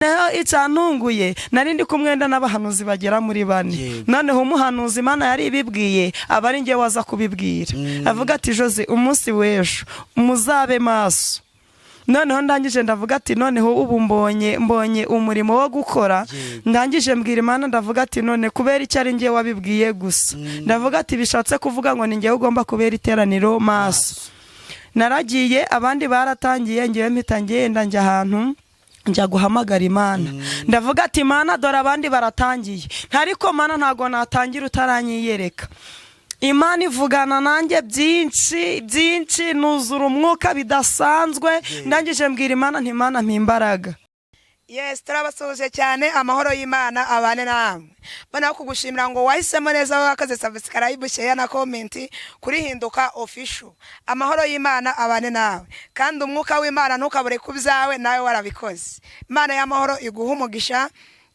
Noneho icyantunguye, nari ndi kumwe n'abahanuzi bagera muri bane. Noneho umuhanuzi Imana yari ibibwiye aba ari njye waza kubibwira, avuga ati: "Jose, umunsi w'ejo muzabe maso." Noneho ndangije ndavuga ati: "Noneho ubu mbonye umurimo wo gukora." Ndangije mbwira Imana, ndavuga ati: "None kubera icyo ari njye wabibwiye gusa?" Ndavuga ati: "Bishatse kuvuga ngo ni njyewe ugomba kubera iteraniro maso." Naragiye, abandi baratangiye, ngewe mpita ngenda njya ahantu njya guhamagara Imana. Ndavuga ati: "Imana, dore abandi baratangiye, ariko Mana, ntabwo natangira utaranyiyereka." Imana ivugana nanjye byinshi byinshi, nuzura umwuka bidasanzwe. Ndangije mbwira Imana nti: "Imana, mpa imbaraga." Yes, turabasuhuje cyane. Amahoro y'Imana abane namwe. Mbona kugushimira ngo wahisemo neza, wakoze subscribe, share na comment kuri Hinduka Official. Amahoro y'Imana abane nawe, kandi umwuka w'Imana ntukabure ku byawe, nawe warabikoze. Imana y'amahoro iguha umugisha.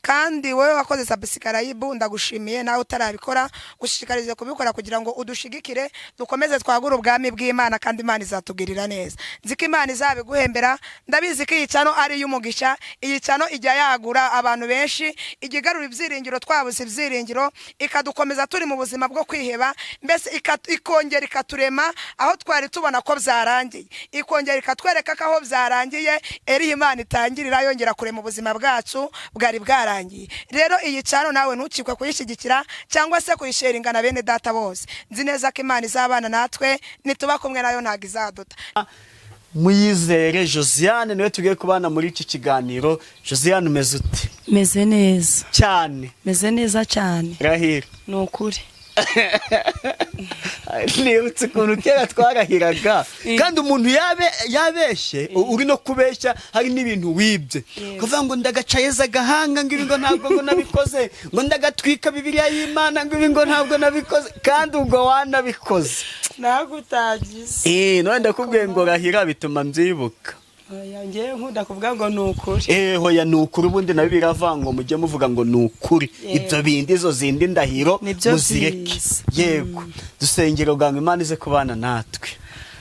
Kandi wowe wakoze subscribe, ndagushimiye. Nawe utarabikora, gushishikarize kubikora kugira ngo udushigikire, dukomeze twagure ubwami bw'Imana, kandi Imana izatugirira neza. Nzi ko Imana izabiguhembera. Ndabizi ko iyi channel ari iy'umugisha. Iyi channel ijya yagura abantu benshi, ijya igarura ibyiringiro twabuze ibyiringiro, ikadukomeza turi mu buzima bwo kwiheba, mbese ikongera ikaturema aho twari tubona ko byarangiye, ikongera ikatwereka ko aho byarangiye eriho Imana itangirira yongera kurema ubuzima bwacu bwari bwarangiye. Rero iyi channel nawe ntukikwe kuyishyigikira cyangwa se kuyisharinga na bene data bose. Nzi neza ko Imana izabana natwe, nituba kumwe nayo ntabwo izaduta. Muyizere Josiane niwe tugiye kubana muri iki kiganiro. Josiane, umeze ute? Meze neza. Cyane? Meze neza cyane. Rahira. Ni ukuri. Nibutse ukuntu kera twarahiraga, kandi umuntu yabe yabeshye, uri no kubeshya, hari n'ibintu wibye, kuvuga ngo ndagacayeza agahanga, ngo ibi ngo ntabwo ngo nabikoze, ngo ndagatwika Bibiliya y'Imana, ngo ibi ngo ntabwo nabikoze, kandi ubwo wanabikoze. Ntabwo utagize. None ndakubwiye ngo rahira, bituma mbyibuka. Oya, ngewe nkunda kuvuga ngo ni ukuri. Hoya, ni ukuri. Ubundi nabyo biravanga ngo mujye muvuga ngo ni ukuri. Ibyo bindi, izo zindi ndahiro Nibyo muzireke. byiza. Yego, dusengero bwa Imana ize kubana natwe.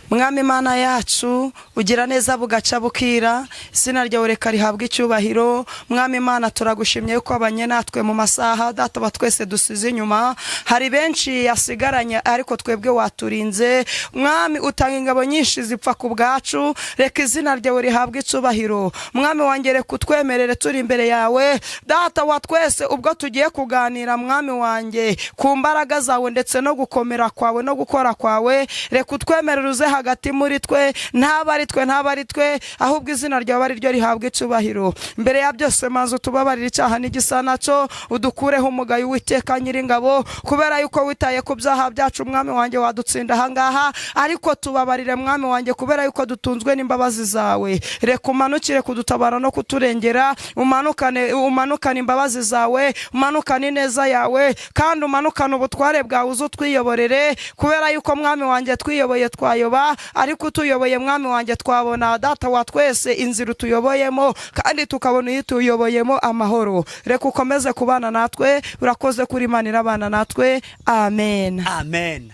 Mwami Imana yacu, ugira neza bugaca bukira, izina ryawe reka rihabwe icyubahiro. Mwami Imana, turagushimye yuko wabanye natwe mu masaha Data wa twese dusize inyuma. Hari benshi yasigaranye, ariko twebwe waturinze. Mwami, utanga ingabo nyinshi zipfa ku bwacu, reka izina ryawe rihabwe icyubahiro. Mwami wanjye, reka utwemerere turi imbere yawe, Data wa twese, ubwo tugiye kuganira, Mwami wanjye, ku mbaraga zawe ndetse no gukomera kwawe no gukora kwawe. Reka utwemerere uze hagati muri twe, ntaba ari twe, ntaba ari twe, ahubwo izina ryawe ari ryo rihabwa icyubahiro. Mbere ya byose, maze utubabarire icyaha n'igisa nacyo, udukureho umugayo, Uwiteka Nyiringabo, kubera yuko witaye ku byaha byacu. Mwami wanjye, wadutsinda ahangaha, ariko tubabarire, Mwami wanjye, kubera yuko dutunzwe n'imbabazi zawe. Reka umanukire kudutabara no kuturengera, umanukane, umanukane imbabazi zawe, umanukane ineza yawe, kandi umanukane ubutware bwawe, uze utwiyoborere, kubera yuko, Mwami wanjye, twiyoboye twayoba, ariko utuyoboye, Mwami wanjye, twabona Data wa twese inzira utuyoboyemo, kandi tukabona iyo utuyoboyemo amahoro. Reka ukomeze kubana natwe. Urakoze kuri Imana irabana natwe. Amen. Amen.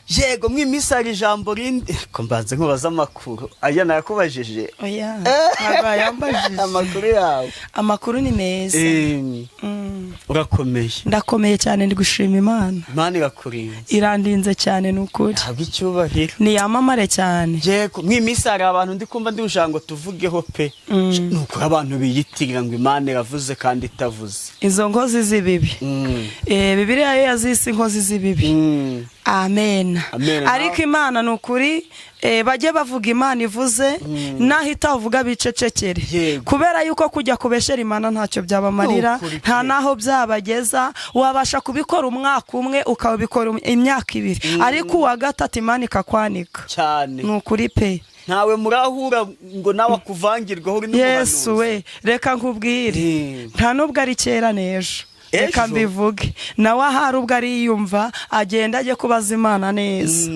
Yego, mw'iminsi hari ijambo rindi ko mbanze nkubaza amakuru, aya nayakubajije. Oya, ntabwo yambajije. Amakuru yawe? Amakuru ni meza. Urakomeye? Ndakomeye cyane, ndi gushima Imana. Imana irakurinze? Irandinze cyane, ni ukuri. Ntabwo icyubahiro. Niyamamare cyane. Yego, mw'iminsi hari abantu ndi kumva ndi gushaka ngo tuvugeho pe. Ni ukuri, abantu biyitirira ngo Imana iravuze kandi itavuze. Izo nkozi z'ibibi. Bibiliya yo yazise inkozi z'ibibi. Amen. Amen. Ariko Imana ni ukuri, bajye bavuga Imana ivuze, naho itavuga bicecekere. Kubera yuko kujya kubeshera Imana ntacyo byabamarira, Ni ukuri nta pe. naho byabageza. Wabasha kubikora umwaka umwe, ukabikora imyaka 2, ariko uwa gatatu Imana ikakwanika. Cyane. Ni ukuri pe. Ntawe murahura ngo nawe akuvangirweho uri Yesu n'umuhanuzi? we, reka nkubwire, nta nubwo ari kera n'ejo. Ejo? Reka mbivuge, nawe ahari ubwo ariyumva, agenda ajye kubaza Imana neza.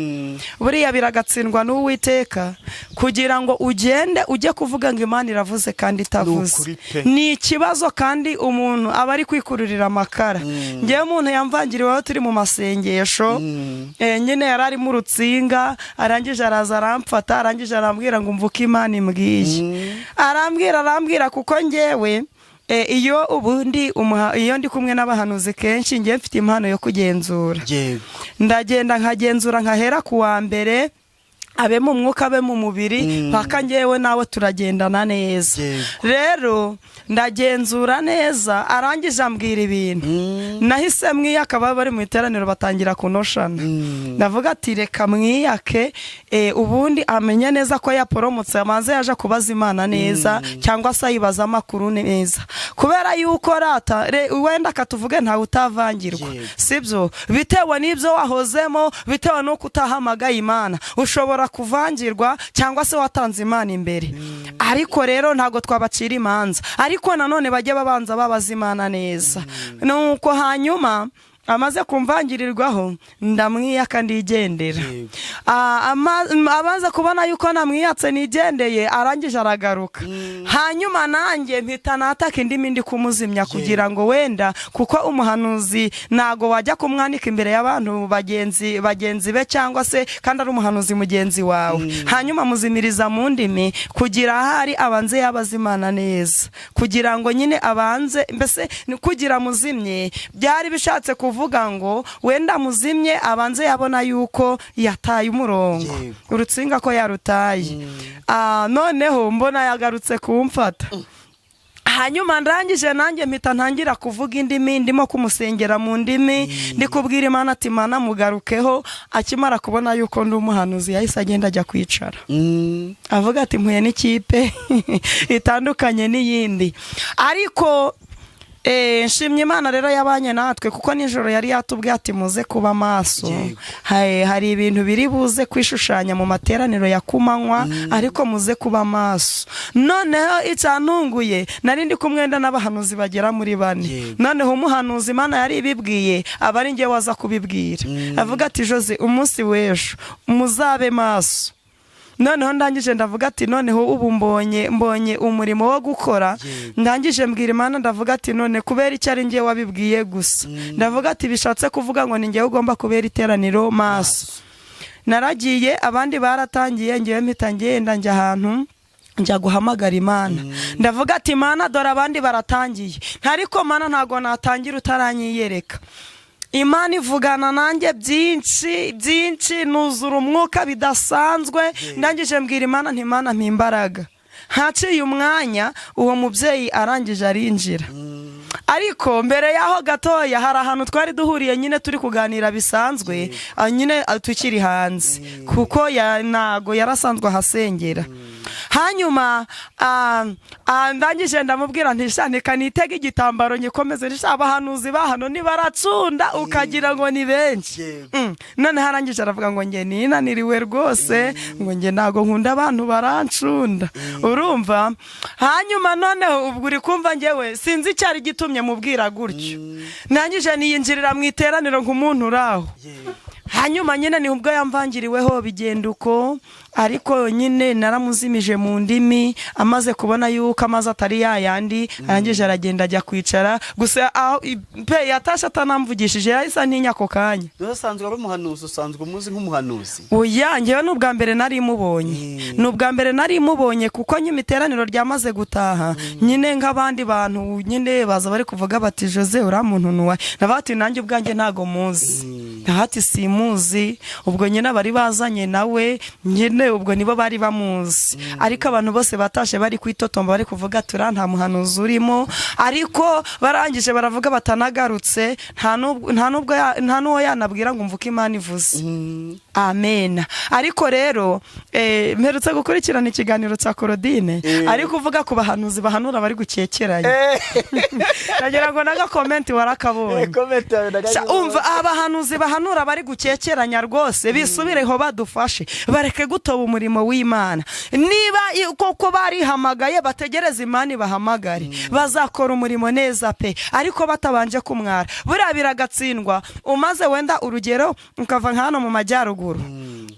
Buriya biragatsindwa n'Uwiteka kugira ngo ugende ujye kuvuga ngo Imana iravuze kandi itavuze. Ni ukuri pe. Ni ikibazo, kandi umuntu aba ari kwikururira amakara. Ngewe umuntu yamvangiriweho turi mu masengesho. Nyine yari arimo urutsinga, arangije araza aramfata, arangije arambwira ngo mvuke Imana imbwiye. Arambwira, arambwira, kuko ngewe Iyo ubundi iyo ndi kumwe n'abahanuzi kenshi, ngiye mfite impano yo kugenzura. Ndagenda nkagenzura, nkahera ku wa mbere, abe mu mwuka, abe mu mubiri, paka ngewe nawe turagendana neza. Rero ndagenzura neza, arangije ambwira ibintu, nahise mwiyaka. Baba bari mu iteraniro batangira kunoshana. Ndavuga ati reka mwiyake, ubundi amenye neza ko yaporomotse, amaze yaje kubaza Imana neza cyangwa se ayibaza amakuru neza, kubera yuko rata wenda akatuvuge ntawe utavangirwa. Sibyo? Bitewe n'ibyo wahozemo, bitewe n'uko utahamagaye Imana, ushobora kuvangirwa cyangwa se watanze Imana imbere. Ariko rero ntabwo twabacira imanza, ariko nanone bajye babanza babaza Imana neza. Nuko hanyuma amaze kumvangirirwaho, ndamwiyaka, ndigendera. Amaze kubona yuko namwiyatse nigendeye, arangije aragaruka. Hanyuma nanjye mpita nataka indimi, ndi kumuzimya, kugira ngo wenda, kuko umuhanuzi ntago wajya kumwanika imbere y'abantu bagenzi be, cyangwa se kandi ari umuhanuzi mugenzi wawe. Hanyuma muzimiriza mu ndimi kugira ahari abanze yabaza Imana neza, kugira ngo nyine abanze, mbese ni kugira muzimye byari bishatse kuvuga ngo wenda muzimye abanze yabona yuko yataye umurongo, urutsinga ko yarutaye. Noneho mbona yagarutse kumfata. Hanyuma ndangije nanjye mpita ntangira kuvuga indimi, ndimo kumusengera mu ndimi, ndi kubwira Imana ati Mana mugarukeho. Akimara kubona yuko ndi umuhanuzi, yahise agenda ajya kwicara, avuga ati mpuye n'ikipe itandukanye n'iyindi. Ariko nshimye Imana rero yabanye natwe, kuko nijoro yari yatubwiye ati muze kuba maso. Hari ibintu biri buze kwishushanya mu materaniro ya kumanywa, ariko muze kuba maso. Noneho icyantunguye, nari ndi kumwe n'abahanuzi bagera muri 4. Noneho umuhanuzi Imana yari ibibwiye aba ari njye waza kubibwira, avuga ati Jose, umunsi w'ejo muzabe maso. Noneho ndangije ndavuga ati noneho ubu mbonye umurimo wo gukora. Ndangije mbwira Imana, ndavuga ati none kubera icyo ari njye wabibwiye gusa? Ndavuga ati bishatse kuvuga ngo ni njyewe ugomba kubera iteraniro maso. Naragiye, abandi baratangiye, ngewe mpita ngenda njya ahantu njya guhamagara Imana. Ndavuga ati Mana, dore abandi baratangiye, ariko Mana ntabwo natangira utaranyiyereka. Imana ivugana nanjye byinshi byinshi, nuzura umwuka bidasanzwe. Ndangije mbwira Imana nti Mana mpa imbaraga. Haciye umwanya, uwo mubyeyi arangije arinjira. Ariko mbere y'aho gatoya hari ahantu twari duhuriye nyine, turi kuganira bisanzwe, nyine tukiri hanze, kuko ntago yarasanzwe ahasengera. Hanyuma ndangije ndamubwira nti sha nitege igitambaro nyikomeze, nti sha abahanuzi ba hano nibaracunda ukagira ngo ni benshi. Noneho arangije aravuga ngo nge ninaniriwe rwose, ngo nge ntago nkunda abantu barancunda, urumva? Hanyuma noneho ubwo uri kumva ngewe sinzi icyari gitumye mubwira gutyo. Ndangije niyinjirira mu iteraniro nk'umuntu uri aho. Hanyuma nyine ni ubwo yamvangiriweho, bigenda uko. Ariko nyine naramuzimije mu ndimi, amaze kubona yuko amazi atari yayandi, arangije aragenda ajya kwicara. Gusa aho pe yatashe atanamvugishije, yahise antinya ako kanya. Usanzwe ari umuhanuzi? Usanzwe umuzi nk'umuhanuzi? Oya, njyewe ni ubwa mbere nari mubonye, ni ubwa mbere nari mubonye, kuko nyine iteraniro ryamaze gutaha, nyine nk'abandi bantu nyine baza bari kuvuga bati Jose uriya muntu ni uwahe? Navuga ati nanjye ubwanjye ntago muzi. Ati simuzi. Ubwo nyine bari bazanye nawe nyine, ubwo nibo bari bamuzi, ariko abantu bose batashe bari kwitotomba, bari kuvuga ati uriya nta muhanuzi urimo. Ariko barangije baravuga batanagarutse, nta n'uwo yanabwira ngo mvuke Imana ivuze amen. Ariko rero mperutse gukurikirana ikiganiro cya Korodine, ari kuvuga ku bahanuzi bahanura bari gukekeranya. Ndagira ngo n'agacomment warakabonye. Comment yawe. Sha, umva, abahanuzi bahanura bari gukekeranya rwose bisubireho, badufashe, bareke gutoba umurimo w'Imana. Niba koko barihamagaye, bategereze Imana ibahamagare, bazakora umurimo neza pe, ariko batabanje kumwara. Buriya biragatsindwa, umaze wenda urugero ukava nka hano mu majyaruguru,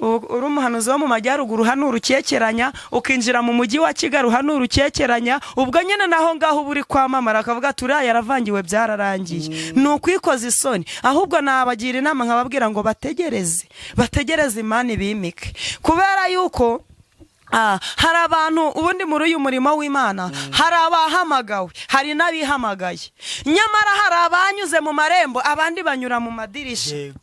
uri umuhanuzi wo mu majyaruguru, hano urukekeranya, ukinjira mu mujyi wa Kigali hano urukekeranya, ubwo nyine naho ngaho uba uri kwamamara, akavuga ati uriya yaravangiwe, byararangiye. Ni ukwikoza isoni. Ahubwo nabagira inama nkababwira ngo bategereze, bategereze Imana ibimike, kubera yuko Hari abantu ubundi muri uyu murimo w'Imana, hari abahamagawe, hari n'abihamagaye. Nyamara hari abanyuze mu marembo, abandi banyura mu madirisha.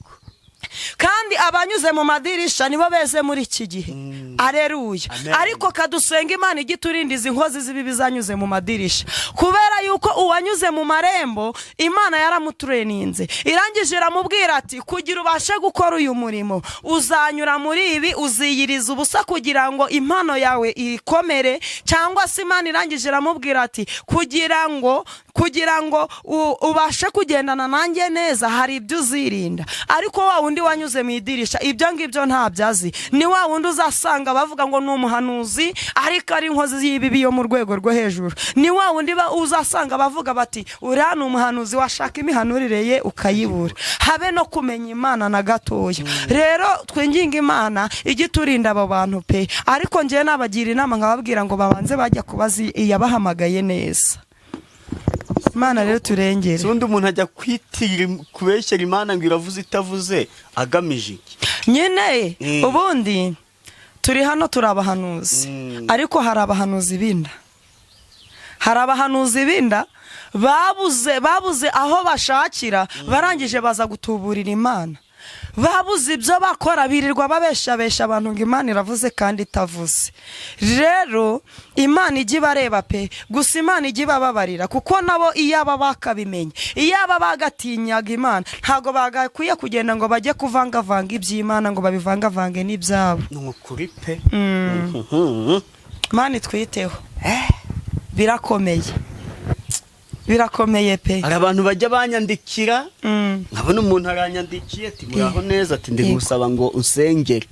Kandi abanyuze mu madirisha nibo beze muri iki gihe. Areruya. Amen. Ariko kadusenga Imana ijya iturinda izi nkozi z'ibibi zanyuze mu madirisha, kubera yuko uwanyuze mu marembo Imana yaramutureninze, irangije iramubwira ati: "Kugira ubashe gukora uyu murimo uzanyura muri ibi, uziyiriza ubusa kugira ngo impano yawe ikomere." Cyangwa se Imana irangije iramubwira ati: "Kugira ngo ubashe kugendana nanjye neza hari ibyo uzirinda." Ariko wa wundi wanyuze mu idirisha ibyo ngibyo ntabyo azi. Ni wa wundi uzasanga bavuga ngo ni umuhanuzi ariko ari inkozi y'ibibi yo mu rwego rwo hejuru. Ni wa wundi uzasanga bavuga bati: "Uriya ni umuhanuzi," washaka imihanurire ye ukayibura, habe no kumenya Imana na gatoya. Rero twinginga Imana ijye iturinda abo bantu pe. Ariko njyewe nabagira inama nkababwira ngo babanze bajya kubaza iyabahamagaye neza. Imana rero turengere. Si undi umuntu ajya kwitirira, kubeshyera Imana ngo iravuze itavuze, agamije iki? Nyine ubundi turi hano turi abahanuzi, ariko hari abahanuzi b'inda, hari abahanuzi b'inda babuze aho bashakira, barangije baza gutuburira Imana. Babuze ibyo bakora, birirwa babeshabesha abantu ngo Imana iravuze kandi itavuze. Rero Imana ijya ibareba pe. Gusa Imana ijya ibababarira, kuko nabo iyaba bakabimenye, iyaba bagatinyaga Imana, ntabwo bagakwiye kugenda ngo bajye kuvangavanga iby'Imana, ngo babivangavange n'ibyabo. Ni ukuri pe. Imana itwiteho, birakomeye, birakomeye pe. Hari abantu bajya banyandikira, nkabona umuntu aranyandikiye ati: "Muraho neza," ati: "Ndi gusaba ngo unsengere,"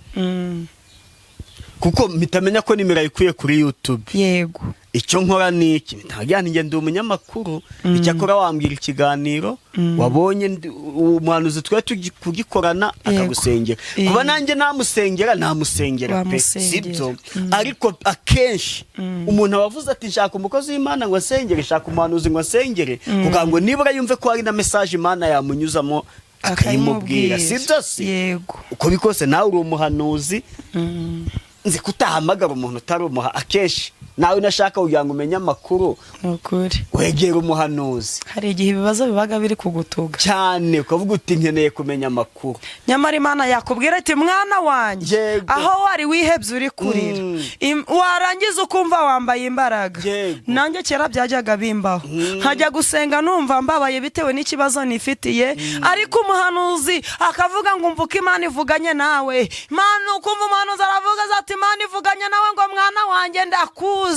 kuko mpita menya ko nimero ayikuye kuri YouTube. Icyo nkora ni iki? Mpita njye ndi umunyamakuru, icyakora wambwira ikiganiro wabonye, umuhanuzi twari kugikorana, akagusengera. Kuba nanjye namusengera, namusengera pe. Wamusengera. Sibyo? Ariko akenshi umuntu aba avuze ati: "Nshaka umukozi w'Imana ngo asengere, nshaka umuhanuzi ngo asengere," kugira ngo nibura yumve ko hari na message Imana yamunyuzamo akayimubwira. Sibyo se? Yego. Uko bikose nawe uri umuhanuzi, nzi ko utahamagara umuntu utari umuha. Akenshi nawe unashaka kugira ngo umenye amakuru, Ni ukuri. wegera umuhanuzi. Hari igihe ibibazo bibaga biri kugutuga Cyane, ukavuga uti: "Nkeneye kumenya amakuru." Nyamara Imana yakubwira ati: "Mwana wanjye, aho wari wihebye uri kurira," warangiza ukumva wambaye imbaraga. Nanjye kera byajyaga bimbaho, nkajya gusenga numva mbabaye bitewe n'ikibazo nifitiye, ariko umuhanuzi akavuga ngo: "Umva uko Imana ivuganye nawe." Imana, ukumva umuhanuzi aravuga ati: "Imana ivuganye nawe ngo: mwana wanjye, ndakuzi,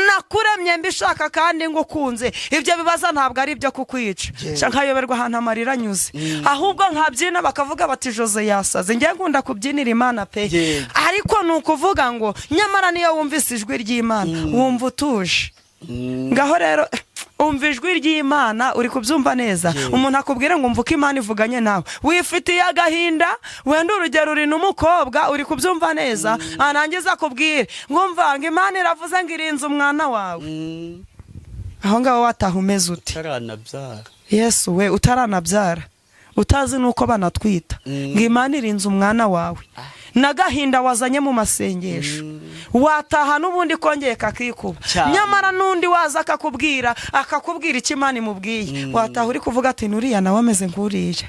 nakuremye mbishaka kandi ngukunze. Ibyo bibazo ntabwo ari ibyo kukwica." Nca nkayoberwa ahantu amarira anyuze, ahubwo nkabyina bakavuga bati: "Jose yasaze." Njye nkunda kubyinira Imana pe. Ariko ni ukuvuga ngo nyamara niyo wumvise ijwi ry'Imana wumva utuje. Ngaho rero umva ijwi ry'Imana, uri kubyumva neza? Umuntu akubwira ngo: "Umva uko Imana ivuganye nawe," wifitiye agahinda, wenda urugero uri n'umukobwa, uri kubyumva neza? Arangiza akubwire ngo: "Umva," ngo: "Imana iravuze ngo irinze umwana wawe." Aho ngaho wataha umeze ute? Utaranabyara. Yesu we, utaranabyara, utazi n'uko banatwita, ngo Imana irinze umwana wawe, n'agahinda wazanye mu masengesho, wataha n'ubundi kongeye kakikuba. Nyamara n'undi waza akakubwira icyo Imana imubwiye, wataha uri kuvuga ati: "Nuriya nawe ameze nk'uriya."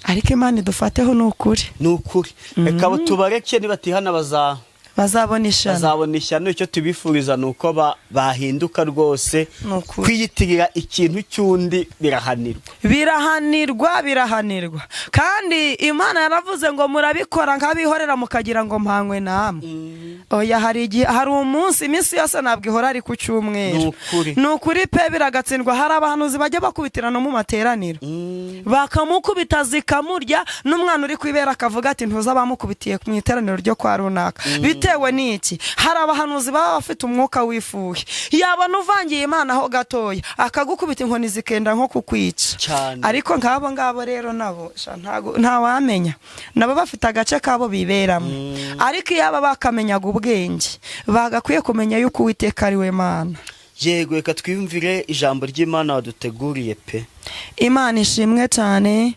Ariko Imana idufateho, ni ukuri. Ni ukuri, reka tubareke, nibatihana baza Bazabona ishyano. Bazabona ishyano. Icyo tubifuriza ni uko bahinduka rwose. Ni ukuri. Kwiyitirira ikintu cy'undi birahanirwa. Birahanirwa, birahanirwa. Kandi Imana yaravuze ngo: "Murabikora nk'abihorera, mukagira ngo mpanywe namwe." Oya, hari igihe, hari umunsi, iminsi yose ntabwo ihora ari ku cyumweru. Ni ukuri. Ni ukuri pe, biragatsindwa. Hari abahanuzi bajya bakubitira no mu materaniro, bakamukubita zikamurya, n'umwana uri kwibera akavuga ati: "Ntuza bamukubitiye mu iteraniro ryo kwa runaka." Bitewe n'iki? Hari abahanuzi baba bafite umwuka wifuhe, yabona uvangiye Imana ho gatoya akagukubita inkoni zikenda nko kukwica. Ariko nk'abo ngabo rero nabo sha, ntawamenya, nabo bafite agace kabo biberamo. Ariko iyo aba bakamenyaga ubwenge, bagakwiye kumenya yuko Uwiteka ari we Mana. Yego, reka twiyumvire ijambo ry'Imana waduteguriye pe. Imana ishimwe cyane.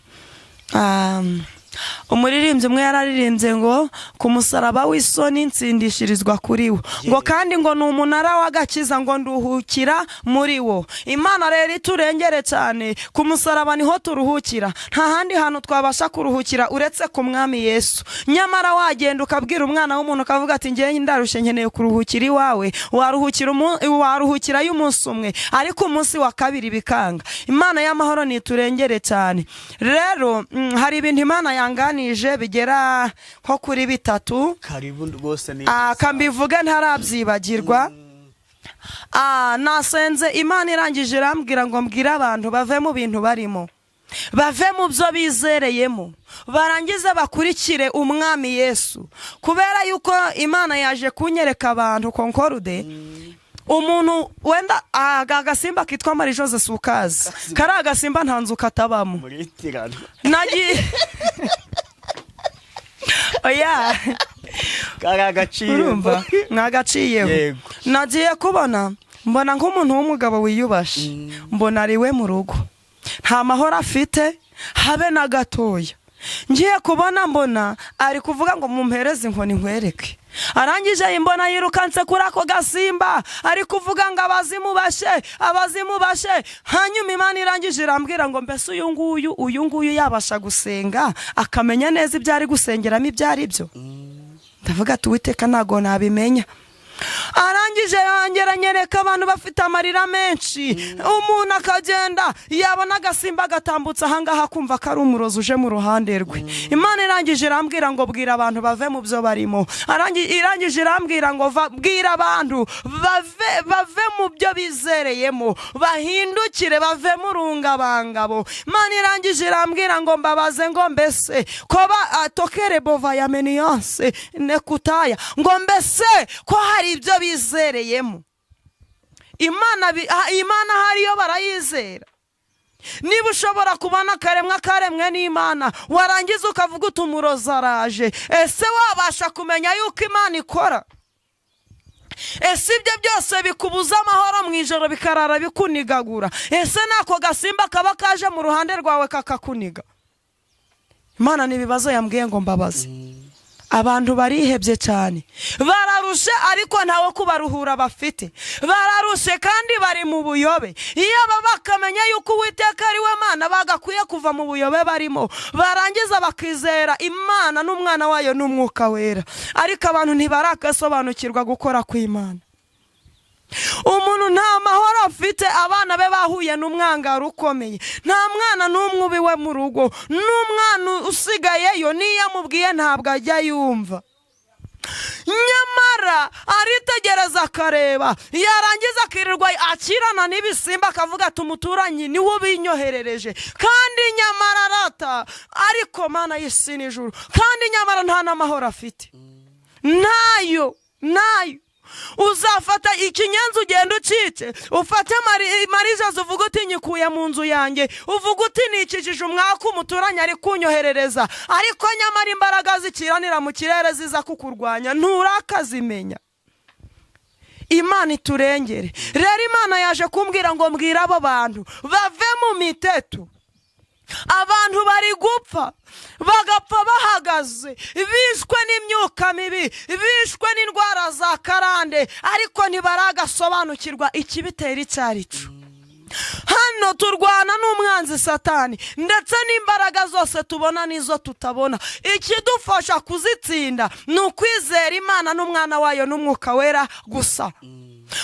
Umuririmbyi umwe yararirimbye ngo ku musaraba w'isoni nsindishirizwa kuri wo, ngo kandi ngo ni umunara w'agakiza, ngo nduhukira muri wo. Imana rero iturengere cyane. Ku musaraba niho turuhukira, nta handi hantu twabasha kuruhukira uretse ku Mwami Yesu. Nyamara wagenda ukabwira umwana w'umuntu, ukavuga ati: "Ngewe ndarushye, nkeneye kuruhukira iwawe," waruhukirayo umunsi umwe, ariko umunsi wa kabiri bikanga. Imana y'amahoro niturengere cyane. Rero hari ibintu Imana yanganije bigera nko kuri bitatu. Karibu rwose ni Kambivuge ntarabyibagirwa. Nasenze Imana, irangije irambwira ngo mbwire abantu bave mu bintu barimo, bave mu byo bizereyemo, barangize bakurikire Umwami Yesu. Kubera yuko Imana yaje kunyereka abantu konkorude umuntu wenda aka agasimba kitwa Marie Jose sukazi, kari agasimba nta nzu katabamo. Muri tirano. Nagiye, oya. Kari agaciro. Urumva mwagaciyeho. Yego. Nagiye kubona, mbona nk'umuntu w'umugabo wiyubashe, mbona ari we mu rugo nta mahoro afite habe na gatoya. Ngiye kubona, mbona ari kuvuga ngo: "Mumpereze inkoni nkwereke." Arangije imbona yirukanse kuri ako gasimba, ari kuvuga ngo: "Abazimu bashe, abazimu bashe." Hanyuma Imana irangije irambwira ngo: "Mbese uyu nguyu yabasha gusenga akamenya neza ibyo ari gusengeramo ibyo ari byo?" Ndavuga ati: "Uwiteka, ntabwo nabimenya." Arangije yongera anyereka abantu bafite amarira menshi. Umuntu akagenda, yabona agasimba gatambutse ahangaha, akumva ko ari umurozi uje mu ruhande rwe. Imana irangije irambwira ngo: "Bwira abantu bave mu byo barimo." Irangije irambwira ngo: "Bwira abantu bave mu byo bizereyemo, bahindukire, bave mu rungabangabo." Imana irangije irambwira ngo mbabaze ngo: "Mbese ko ba tokere bova ya meniyanse nekutaya, ngo mbese ko hari ibyo bizereyemo Imana, Imana hariyo barayizera?" Niba ushobora kubona akaremwa karemwe n'Imana, warangiza ukavuga uti: "Umurozi araje," ese wabasha kumenya yuko Imana ikora? Ese ibyo byose bikubuza amahoro mu ijoro, bikarara bikunigagura, ese nako gasimba kaba kaje mu ruhande rwawe kakakuniga? Imana ni ibibazo yambwiye ngo mbabaze. Abantu barihebye cyane, bararushe, ariko ntawe kubaruhura bafite. Bararushe kandi bari mu buyobe. Iyo bakamenya yuko Uwiteka ari we Mana, bagakwiye kuva mu buyobe barimo, barangiza bakizera Imana n'Umwana wayo n'Umwuka Wera. Ariko abantu ntibaragasobanukirwa gukora kw'Imana. Umuntu nta mahoro afite, abana be bahuye n'umwangaro ukomeye, nta mwana n'umwe uba iwe mu rugo, n'umwana usigayeyo n'iyo amubwiye ntabwo ajya yumva. Nyamara aritegereza akareba, yarangiza akirirwa akirana n'ibisimba, akavuga ati: "Umuturanyi niwe ubinyoherereje." Kandi nyamara arata, ariko Mana y'isi n'ijuru, kandi nyamara nta n'amahoro afite, ntayo, ntayo. Uzafata ikinyenzi ugenda ucice, ufate marijazi, uvuga uti: "Nyikuye mu nzu yanjye," uvuga uti: "Nikijije umwaka umuturanyi ari kunyoherereza," ariko nyamara imbaraga zikiranira mu kirere ziza kukurwanya nturakazimenya. Imana iturengere. Rero Imana yaje kumbwira ngo mbwire abo bantu bave mu miteto. Abantu bari gupfa, bagapfa bahagaze, bishwe n'imyuka mibi, bishwe n'indwara za karande, ariko ntibaragasobanukirwa ikibitera icyo ari cyo. Hano turwana n'umwanzi Satani ndetse n'imbaraga zose tubona n'izo tutabona. Ikidufasha kuzitsinda ni ukwizera Imana n'Umwana wayo n'Umwuka Wera gusa.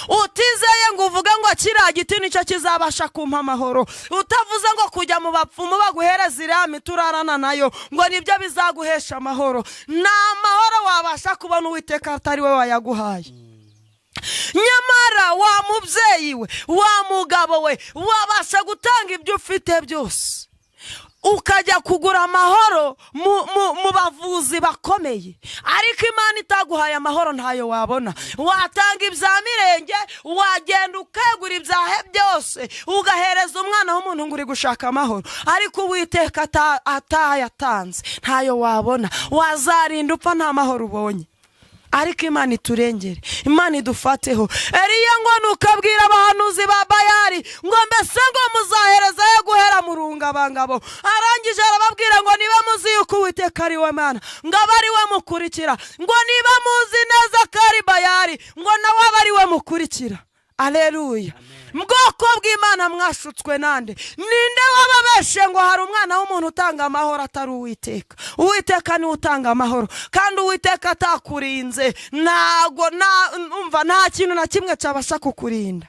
Utizeye ngo uvuge ngo kiriya giti nicyo kizabasha kumpa amahoro, utavuze ngo kujya mu bapfumu baguhereza iriya miti urarana nayo ngo nibyo bizaguhesha amahoro, nta mahoro wabasha kubona Uwiteka atari we wayaguhaye. Nyamara wa mubyeyi we, wa mugabo we, wabasha gutanga ibyo ufite byose ukajya kugura amahoro mu bavuzi bakomeye, ariko Imana itaguhaye amahoro ntayo wabona. Watanga ibya mirenge, wagenda ukegura ibyahe byose, ugahereza umwana w'umuntu ngo uri gushaka amahoro, ariko Uwiteka atayatanze ntayo wabona. Wazarinda upfa nta mahoro ubonye. Ariko Imana iturengere, Imana idufateho. Eliya ngo nukabwira abahanuzi ba Bayari ngo: "Mbese ngo muzahereza yo guhera mu rungabangabo?" Arangije arababwira ngo: "Niba muzi yuko Uwiteka ari we Mana, ngo abe ari we mukurikira, ngo niba muzi neza ko ari Bayari, ngo nawe abe ari we mukurikira. Aleluya! Bwoko bw'Imana, mwashutswe nande? Ninde wababeshe ngo hari umwana w'umuntu utanga amahoro atari Uwiteka? Uwiteka niwe utanga amahoro, kandi Uwiteka atakurinze, ntago umva, nta kintu na kimwe cyabasha kukurinda.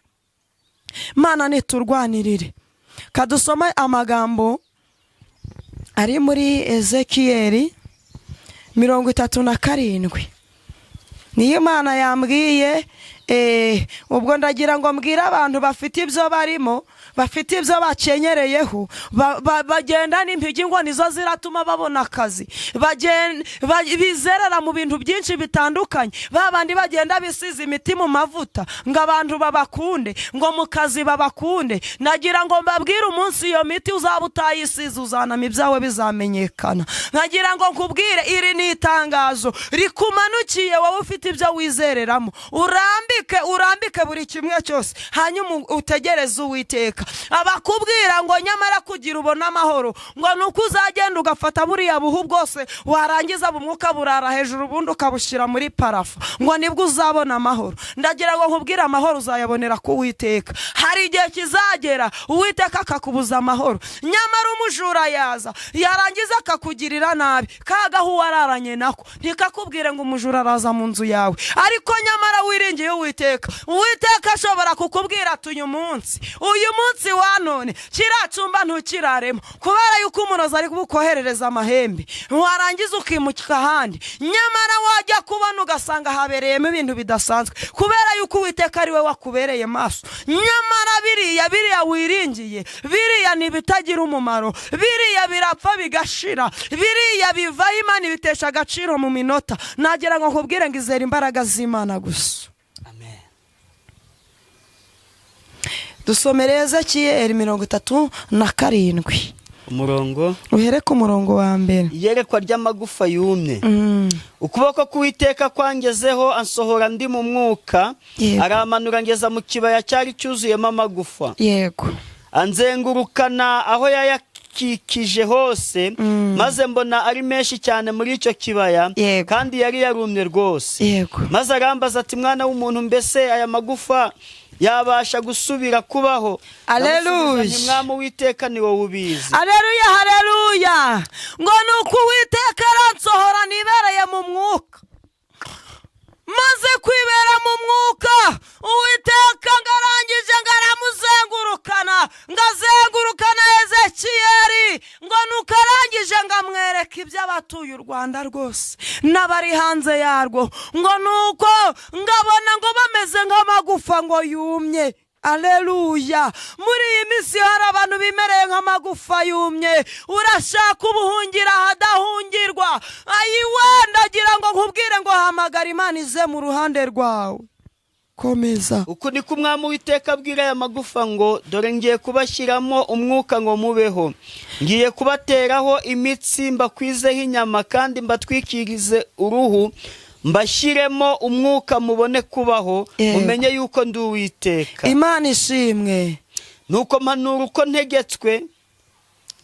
Mana niturwanirire. Kadusome amagambo ari muri Ezekiyeli 37. Niyo Imana yambwiye. Ubwo ndagira ngo mbwire abantu bafite ibyo barimo, bafite ibyo bakenyereyeho, bagenda n'impigi ngo nizo ziratuma babona akazi, bizerera mu bintu byinshi bitandukanye, ba bandi bagenda bisize imiti mu mavuta ngo abantu babakunde, ngo mu kazi babakunde. Nagira ngo mbabwire, umunsi iyo miti uzaba utayisize, uzanama, ibyawe bizamenyekana. Nkagira ngo nkubwire, iri ni itangazo rikumanukiye wowe ufite ibyo wizereramo. Urambike, urambike buri kimwe cyose, hanyuma utegereze Uwiteka. Abakubwira ngo nyamara kugira ubone amahoro, ngo ni uko uzagenda ugafata buriya buhu bwose, warangiza bumwuka burara hejuru, ubundi ukabushyira muri parafo, ngo nibwo uzabona amahoro, ndagira ngo nkubwire, amahoro uzayabonera ku Uwiteka. Hari igihe kizagera Uwiteka akakubuza amahoro. Nyamara umujura yaza, yarangiza akakugirira nabi, kagaho wararanye nako ntikakubwire ngo umujura araza mu nzu yawe. Ariko nyamara wiringiye Uwiteka, Uwiteka ashobora kukubwira ati: "Uyu munsi, uyu munsi wa none, kiriya cyumba ntukiraremo, kubera yuko umurozi ari bukoherereza amahembe." Warangiza ukimuka ahandi, nyamara wajya kubona ugasanga habereyemo ibintu bidasanzwe, kubera yuko Uwiteka ari we wakubereye maso. Nyamara biriya wiringiye, biriya ni ibitagira umumaro, biriya birapfa bigashira, biriya bivaho, Imana ibitesha agaciro mu minota. Nagira ngo nkubwire ngo izere imbaraga z'Imana gusa. Amen. Dusomere Ezekiyeli 37. Umurongo? Uhere ku murongo wa mbere. Iyerekwa ry'amagufa yumye. Ukuboko k'Uwiteka kwangezeho, ansohora ndi mu mwuka, aramanura ngeza mu kibaya cyari cyuzuyemo amagufa, anzengurukana aho yayakikije hose, maze mbona ari menshi cyane muri icyo kibaya, kandi yari yarumye rwose. Maze arambaza ati: "Mwana w'umuntu, mbese aya magufa yabasha gusubira kubaho?" Aleluya. Ndamusubiza nti: "Mwami Uwiteka, ni wowe ubizi." Aleluya, haleluya! Ngo ni uko Uwiteka aransohora nibereye mu mwuka. Maze kwibera mu mwuka, Uwiteka ngo arangije ngo aramuzengurukana, ngo azengurukana Ezekiyeli, ngo nuko arangije ngo amwereka iby'abatuye u Rwanda rwose n'abari hanze yarwo, ngo nuko ngabona ngo bameze nk'amagufa ngo yumye. Aleluya! Muri iyi minsi hari abantu bimereye nk'amagufa yumye. Urashaka ubuhungira ahadahungirwa. Ayiwe, ndagira ngo nkubwire ngo hamagara Imana ize mu ruhande rwawe. Komeza. Uku niko Umwami Uwiteka abwira aya magufa ngo: "Dore ngiye kubashyiramo umwuka ngo mubeho, ngiye kubateraho imitsi, mbakwizeho inyama kandi mbatwikirize uruhu, mbashyiremo umwuka mubone kubaho, mumenye yuko ndi Uwiteka." Imana ishimwe. Nuko mpanura uko ntegetswe.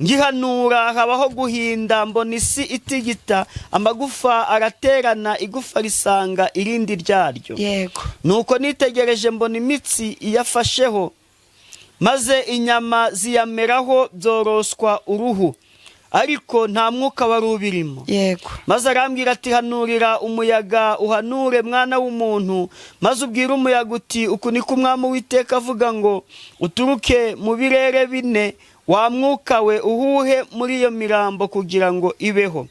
Ngihanura habaho guhinda, mbona isi itigita, amagufa araterana, igufa risanga irindi ryaryo. Nuko nitegereje mbona imitsi iyafasheho, maze inyama ziyameraho, byoroswa uruhu, ariko nta mwuka wari ubirimo. Maze arambwira ati: "Hanurira umuyaga, uhanure, mwana w'umuntu, maze ubwire umuyaga uti: 'Uku niko Umwami Uwiteka avuga ngo: Uturuke mu birere bine, wa mwuka we, uhuhe muri iyo mirambo kugira ngo ibeho.'"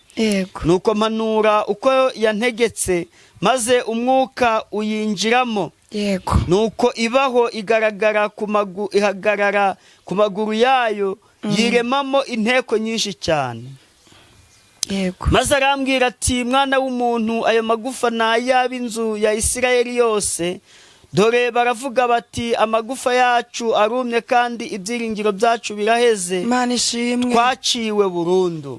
Nuko mpanura uko yantegetse, maze umwuka uyinjiramo, nuko ibaho, igaragara ku magu ihagarara ku maguru yayo, yiremamo inteko nyinshi cyane. Maze arambwira ati: "Mwana w'umuntu, ayo magufa ni ay'ab'inzu ya Isirayeli yose. Dore baravuga bati: 'Amagufa yacu arumye kandi ibyiringiro byacu biraheze, Imana ishimwe. twaciwe burundu.'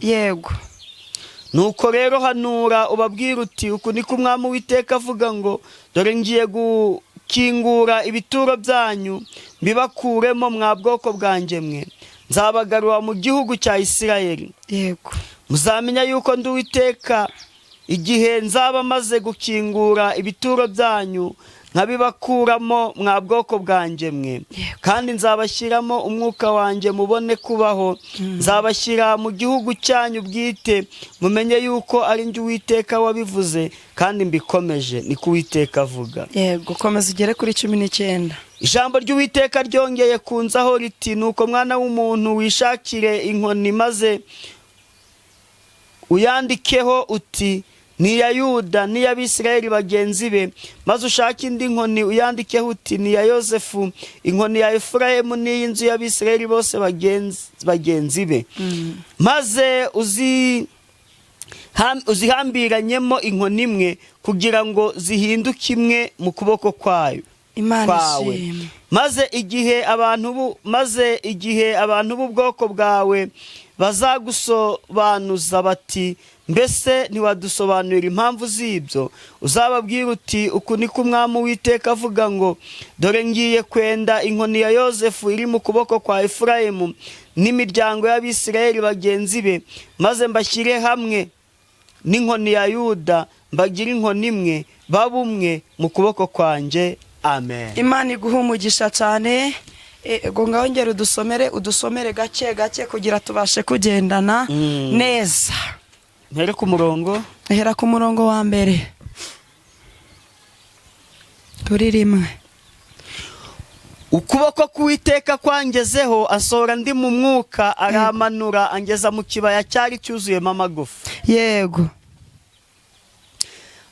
Nuko rero hanura ubabwira uti: 'Uku niko Umwami Uwiteka avuga ngo: Dore ngiye gukingura ibituro byanyu mbibakuremo, mwa bwoko bwanjye mwe, nzabagarura mu gihugu cya Isirayeli.' Muzamenya yuko ndi Uwiteka igihe nzaba maze gukingura ibituro byanyu, nkabibakuramo, mwa bwoko bwanjye mwe. Kandi nzabashyiramo umwuka wanjye, mubone kubaho. Nzabashyira mu gihugu cyanyu bwite, mumenye yuko ari njye Uwiteka wabivuze kandi mbikomeje, niko Uwiteka avuga. Yego, komeza ugere kuri 19. Ijambo ry'Uwiteka ryongeye kunzaho riti: "Nuko mwana w'umuntu, wishakire inkoni maze uyandikeho uti 'Ni iya Yuda n'iy'Abisirayeli bagenzi be'. Maze ushake indi nkoni, uyandikeho uti 'Ni iya Yosefu, inkoni ya Efurayimu n'iy'inzu y'Abisirayeli bose bagenzi be'. Maze uzihambiranyemo inkoni imwe kugira ngo zihinduke imwe mu kuboko kwayo Imana kwawe." ishimwe. Maze igihe abantu b'ubwoko bwawe bazagusobanuza bati: 'Mbese ntiwadusobanurira impamvu z'ibyo?' Uzababwira uti: 'Uku niko Umwami Uwiteka avuga ngo: Dore ngiye kwenda inkoni ya Yosefu iri mu kuboko kwa Efurayimu n'imiryango y'Abisirayeli bagenzi be, maze mbashyire hamwe n'inkoni ya Yuda, mbagire inkoni imwe, babe umwe mu kuboko kwanjye." Amen. Imana iguha umugisha cyane. Ego, ngaho ngera udusomere gake gake kugira tubashe kugendana neza. Mpere ku murongo. Hera ku murongo wa mbere kuri rimwe. Ukuboko k'Uwiteka kwangezeho, asohora ndi mu mwuka, aramanura angeza mu kibaya cyari cyuzuyemo amagufa.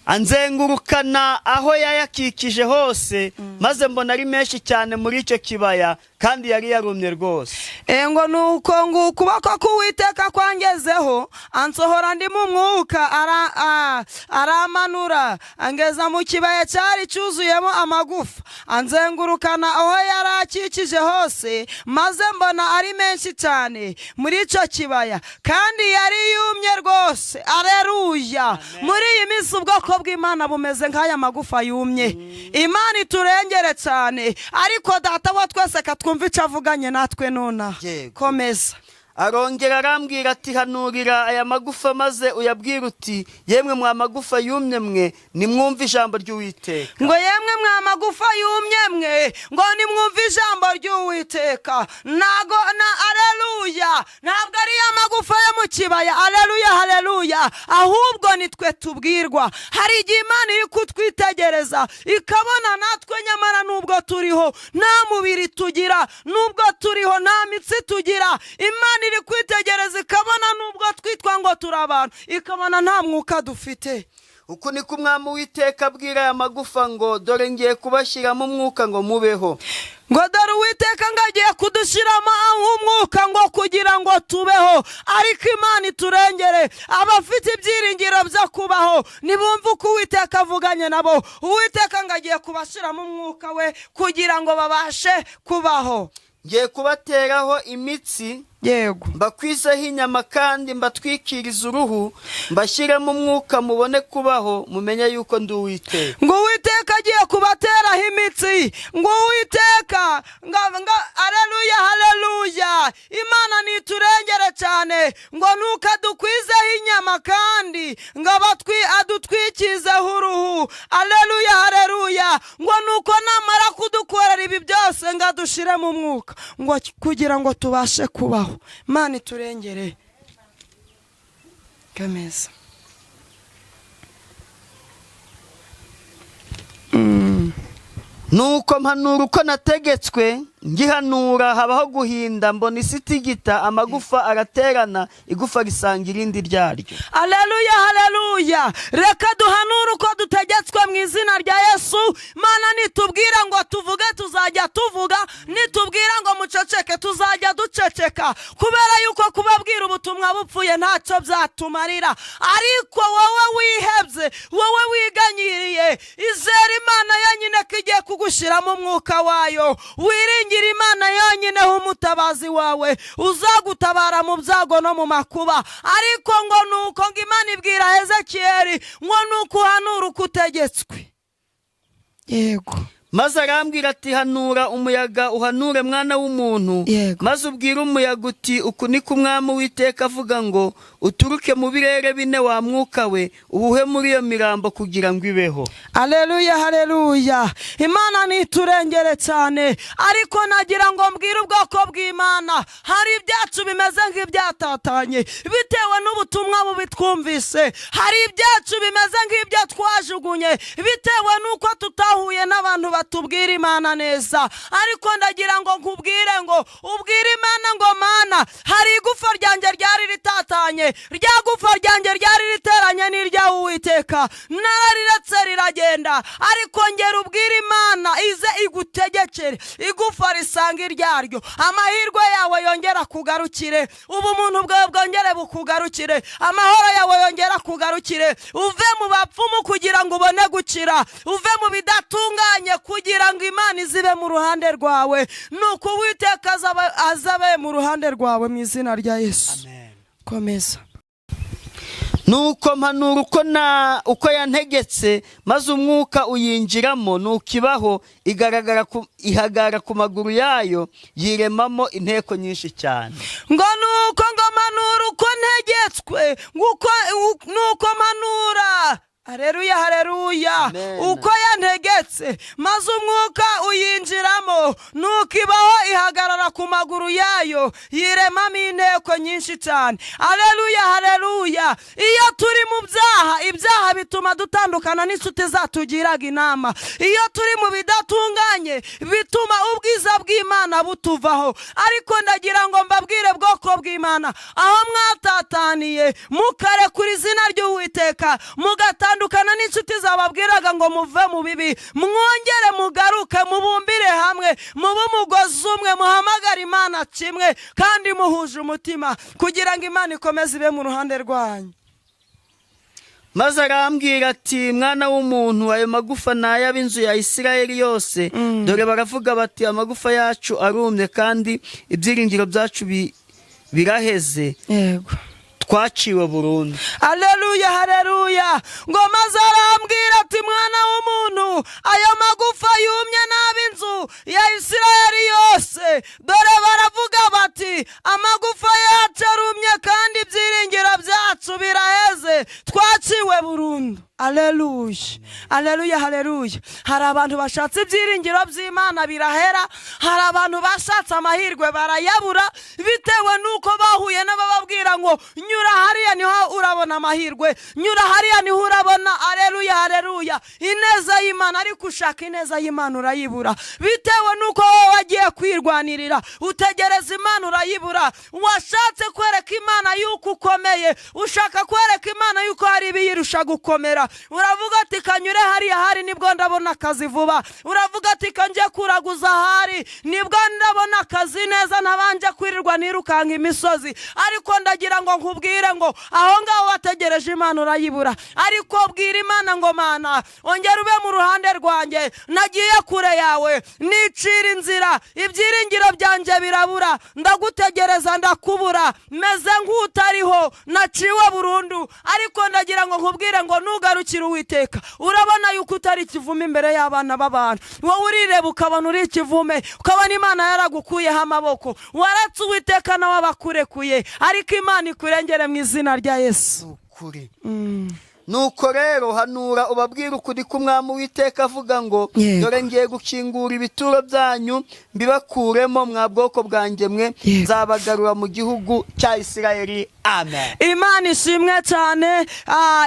Anzengurukana aho yayakikije hose, maze mbona ari menshi cyane muri icyo kibaya, kandi yari yarumye rwose. Ngo nuko ngo ukuboko k'Uwiteka kwangezeho, ansohora ndi mu mwuka, aramanura angeza mu kibaya cyari cyuzuyemo amagufa, anzengurukana aho yari akikije hose, maze mbona ari menshi cyane muri icyo kibaya, kandi yari yumye rwose. Areruya! Muri iyi minsi ubwoko bw'Imana bumeze nk'aya magufa yumye. Imana iturengere cyane, ariko Data wa twese katwumva icyo avuganye natwe nonaha. Komeza. Arongera arambwira ati: "Hanurira aya magufa, maze uyabwire uti: 'Yemwe mwa magufa yumye mwe, nimwumve ijambo ry'Uwiteka.'" Ngo yemwe mwa magufa yumye mwe, ngo nimwumve ijambo ry'Uwiteka. Ntago na, aleluya, ntabwo ari ya magufa yo mu kibaya, aleluya, haleluya, ahubwo ni twe tubwirwa. Hari igihe Imana iri kutwitegereza ikabona natwe nyamara nubwo turiho nta mubiri tugira, nubwo turiho nta mitsi tugira, Imana iri kwitegereza ikabona nubwo twitwa ngo turi abantu, ikabona nta mwuka dufite. "Uku niko Umwami Uwiteka abwira aya magufa ngo: Dore ngiye kubashyiramo umwuka ngo mubeho." Ngo dore Uwiteka ngo agiye kudushyiramo umwuka ngo kugira ngo tubeho. Ariko Imana iturengere. Abafite ibyiringiro byo kubaho nibumve uko Uwiteka avuganye nabo. Uwiteka ngo agiye kubashyiramo umwuka we kugira ngo babashe kubaho. "Ngiye kubateraho imitsi, mbakwizeho inyama, kandi mbatwikirize uruhu, mbashyiremo umwuka, mubone kubaho, mumenye yuko ndi Uwiteka." Ngo Uwiteka agiye kubateraho imitsi, ngo Uwiteka ngo aleluya, haleluya, Imana niturengere cyane. Ngo nuko adukwizeho inyama, kandi ngo adutwikizeho uruhu, aleluya, haleluya. Ngo nuko namara kudukorera ibi byose, ngo adushire mu mwuka, ngo kugira ngo tubashe kubaho. Imana iturengere. Kameza. Nuko mpanura uko nategetswe. Ngihanura habaho guhinda, mbona isi itigita, amagufa araterana, igufa risanga irindi ryaryo. Aleluya, haleluya. Reka duhanure uko dutegetswe mu izina rya Yesu. Mana nitubwira ngo tuvuge, tuzajya tuvuga. Nitubwira ngo muceceke, tuzajya duceceka, kubera yuko kubabwira ubutumwa bupfuye ntacyo byatumarira. Ariko wowe wihebye, wowe wiganyiriye, izera Imana yonyine ko igiye kugushyiramo umwuka wayo. Wiringire Imana yonyine umutabazi wawe, uzagutabara mu byago no mu makuba. Ariko ngo nuko ngo Imana ibwira Hezekiyeli ngo nuko uhanura uko utegetswe. Yego. Maze arambwira ati: "Hanura umuyaga, uhanure, mwana w'umuntu." Yego. "Maze ubwire umuyaga uti: Uku ni ko Umwami Uwiteka avuga ngo: Uturuke mu birere bine, wa mwuka we, uhuhe muri iyo mirambo kugira ngo ibeho." Aleluya, haleluya! Imana niturengere cyane. Ariko nagira ngo mbwire ubwoko bw'Imana, hari ibyacu bimeze nk'ibyatatanye bitewe n'ubutumwa bubi twumvise. Hari ibyacu bimeze nk'ibyo twajugunye bitewe n'uko tutahuye n'abantu batubwira Imana neza. Ariko ndagira ngo nkubwire ngo ubwire Imana ngo: "Mana, hari igufa ryanjye ryari ritatanye, rya gufa ryanjye ryari riteranye n'iryawe Uwiteka, narariretse riragenda." Ariko ngera ubwire Imana ize igutegekere igufa risanga iryaryo, amahirwe yawe yongera kugarukire, ubumuntu bwawe bwongere bukugarukire, amahoro yawe yongera kugarukire. Uve mu bapfumu kugira ngo ubone gukira, uve mu bidatunganye kugira ngo Imana izibe mu ruhande rwawe. Nuko Uwiteka azabe mu ruhande rwawe mu izina rya Yesu. Komeza. Nuko mpanura uko yantegetse, maze umwuka uyinjiramo, nuko ibaho, igaragara ku, ihagarara ku maguru yayo, yiremamo inteko nyinshi cyane. Ngo nuko ngo mpanura uko ntegetswe, nguko nuko mpanura. Hareruya, hareruya! Amen. Uko yantegetse, maze umwuka uyinjiramo, nuko ibaho, ihagarara ku maguru yayo, yiremamo inteko nyinshi cyane. Aleluya, hareruya! Iyo turi mu byaha, ibyaha bituma dutandukana n'inshuti zatugiraga inama. Iyo turi mu bidatunganye, bituma ubwiza bw'Imana butuvaho. Ariko ndagira ngo mbabwire, bwoko bw'Imana, aho mwatataniye mukarekura izina ry'Uwiteka, mugatandukana n'inshuti zababwiraga ngo muve mu bibi, mwongere mugaruke, mubumbire hamwe, mube umugozi umwe, muhamagare Imana kimwe kandi muhuje umutima, kugira ngo Imana ikomeze ibe mu ruhande rwanyu. Maze arambwira ati: "Mwana w'umuntu, ayo magufa ni ay'ab'inzu ya Isirayeli yose. Dore baravuga bati: Amagufa yacu arumye, kandi ibyiringiro byacu biraheze, twaciwe burundu." Aleluya, haleluya! Ngo maze arambwira ati: "Mwana w'umuntu, ayo magufa yumye n'ab'inzu ya Isirayeli yose. Dore baravuga bati: Amagufa yacu arumye, kandi ibyiringiro byacu biraheze, twaciwe burundu." Aleluya, aleluya, haleluya! Hari abantu bashatse ibyiringiro by'Imana birahera. Hari abantu bashatse amahirwe barayabura, bitewe n'uko bahuye n'abababwira ngo: "Nyura hariya niho urabona amahirwe, nyura hariya niho urabona." Aleluya, haleluya! Ineza y'Imana. Ariko ushaka ineza y'Imana urayibura, bitewe n'uko wowe wagiye kwirwanirira, utegereza Imana urayibura. Washatse kwereka Imana yuko ukomeye, ushaka kwereka Imana yuko hari ibiyirusha gukomera. Uravuga ati: "Kanyure hariya hari nibwo ndabona akazi vuba." Uravuga ati: "Kanjye kuraguza ahari nibwo ndabona akazi neza, ntabanje kwirirwa nirukanka imisozi." Ariko ndagira ngo nkubwire ngo aho ngaho wategereje Imana urayibura. Ariko bwira Imana ngo: "Mana, ongera ube mu ruhande rwanjye. Nagiye kure yawe, nicira inzira, ibyiringiro byanjye birabura, ndagutegereza ndakubura, meze nk'utariho, naciwe burundu." Ariko ndagira ngo nkubwire ngo nugarukire Uwiteka, urabona yuko utari ikivume imbere y'abana b'abantu. Wowe urireba ukabona uri ikivume, ukabona Imana yaragukuyeho amaboko. Waretse Uwiteka, nawe abakurekuye. Ariko Imana ikurengere mu izina rya Yesu. Ukuri. Nuko rero hanura, ubabwire ukuri k'Umwami Uwiteka avuga ngo: "Dore ngiye gukingura ibituro byanyu, mbibakuremo, mwa bwoko bwanjye mwe, nzabagarura mu gihugu cya Isirayeli." Amen. Imana ishimwe cyane.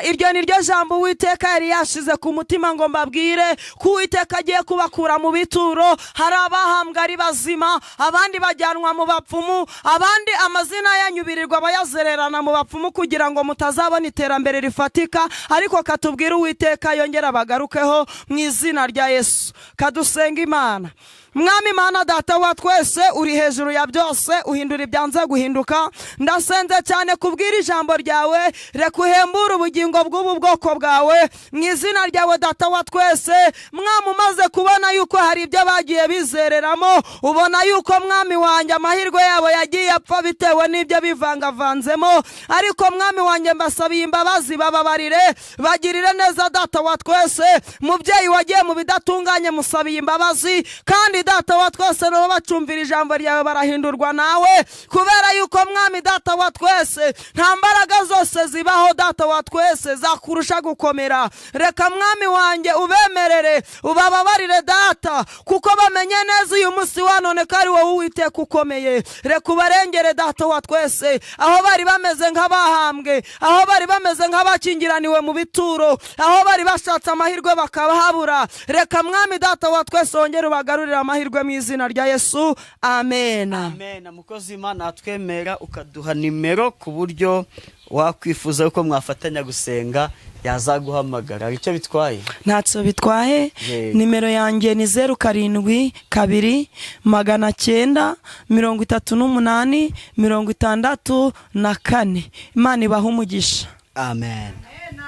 Iryo ni ryo jambo Uwiteka yari yashize ku mutima ngo mbabwire, ko Uwiteka agiye kubakura mu bituro. Hari abahambwa ari bazima, abandi bajyanwa mu bapfumu, abandi amazina yanyu birirwa bayazererana mu bapfumu kugira ngo mutazabona iterambere rifatika. Ariko katubwire Uwiteka yongera abagarukeho mu izina rya Yesu. Kadusenga Imana. Mwami Mana Data wa twese, uri hejuru ya byose, uhindura ibyanze guhinduka. Ndasenze cyane kubwira ijambo ryawe, reka uhembure ubugingo bw'ubu bwoko bwawe mu izina ryawe, Data wa twese. Mwami, umaze kubona yuko hari ibyo bagiye bizereramo, ubona yuko, Mwami wanjye, amahirwe yabo yagiye apfa bitewe n'ibyo bivangavanzemo. Ariko Mwami wanjye, mbasabiye imbabazi, bababarire, bagirire neza, Data wa twese. Mubyeyi wagiye mu bidatunganye, musabiye imbabazi. Kandi Data wa twese, nabo bacumvira ijambo ryawe barahindurwa nawe, kubera yuko, Mwami Data wa twese, nta mbaraga zose zibaho, Data wa twese, zakurusha gukomera. Reka, Mwami wanjye, ubemerere, ubababarire, Data, kuko bamenye neza uyu munsi wa none ko ari wowe Uwiteka ukomeye. Reka ubarengere, Data wa twese, aho bari bameze nk'abahambwe, aho bari bameze nk'abakingiraniwe mu bituro, aho bari bashatse amahirwe bakahabura. Reka, Mwami Data wa twese, wongere ubagarurire amahirwe mu izina rya Yesu, amen. Amen. Mukozi w'Imana, twemera ukaduha nimero ku buryo wakwifuza ko mwafatanya gusenga yazaguhamagara. Hari icyo bitwaye? Ntacyo bitwaye. Yego. Nimero yanjye ni 072 938 64. Imana ibahe umugisha. Amen. Amen.